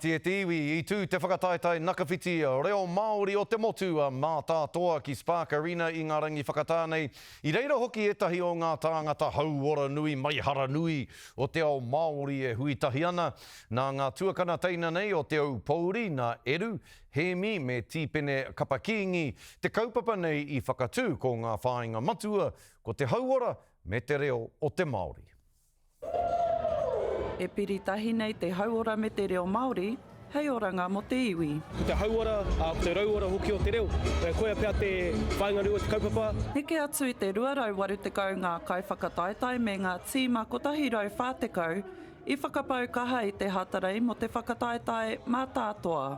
E te iwi, i tū te whakataetae nakawhiti reo Māori o te motu a Mātātoa ki Spark Arena i ngā rangi whakatā nei. I reira hoki ētahi o ngā tāngata hauora nui, maihara nui o te ao Māori e hui tahi ana. Nā ngā tuakana teina nei o Te Aupōuri, nā Eru, Hēmi me Tīpene Kapa Kīngi te kaupapa nei i whakatū ko ngā whāinga matua ko te hauora me te reo o te Māori. E piri tahi nei te hauora me te reo Māori hei oranga mō te iwi. Ko te hauora, ā, ko te rauora hoki o te reo. Koia pea te whāinga nui o te kaupapa. Neke atu i te 280 ngā kaiwhakataetae me ngā tīma 140 i whakapau kaha i te Hatarei mō te whakataetae mātātoa.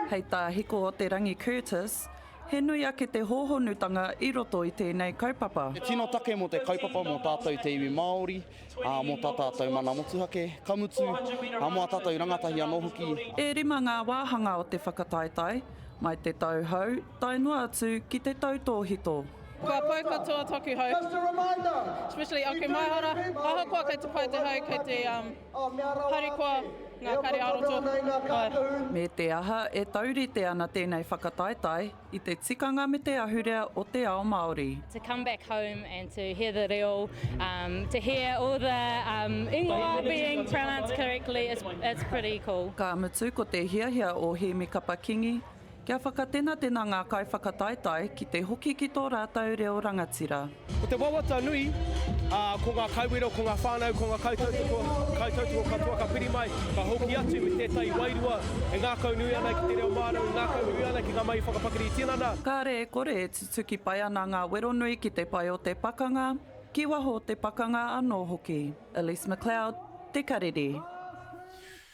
Hei tā Hiko o te Rangi Curtis, He nui ake te hōhonutanga i roto i tēnei kaupapa. He tino take mō te kaupapa mō tātou te iwi Māori, ā, mō tā tātou mana motuhake, ka mutu, ā, mō ā tātou rangatahi anō hoki. E rima ngā wāhanga o te whakataetae, mai te tau hou tae noa atu ki te tautōhito. Kua pau katoa taku hau, especially aku maihara, ahakoa kei te pai te hau, kei te harikoa ngā kare ā-roto, āe. Me te aha, e taurite ana tēnei whakataetae i te tikanga me te ahurea o te ao Māori. To come back home and to hear the reo, to hear all the ingoa being pronounced correctly, it's pretty cool. Ka mutu ko te hiahia o Hēmi Kapa Kingi Kia whakatenatena ngā kaiwhakataetae ki te hoki ki tō rātou reo rangatira. Ko te wawata nui, ā, ko ngā kaiwero, ko ngā whānau, ko ngā kaitautoko, kaitautoko katoa ka piri mai, ka hoki atu me tētahi wairua e ngākaunui ana ki te reo Māori, e ngākaunui ana ki ngā mahi whakapakari tinana. Kāre e kore e tutuki pai ana ngā wero nui ki te pae o te pakanga, ki waho o te pakanga anō hoki. Elise McLeod, Te Karere.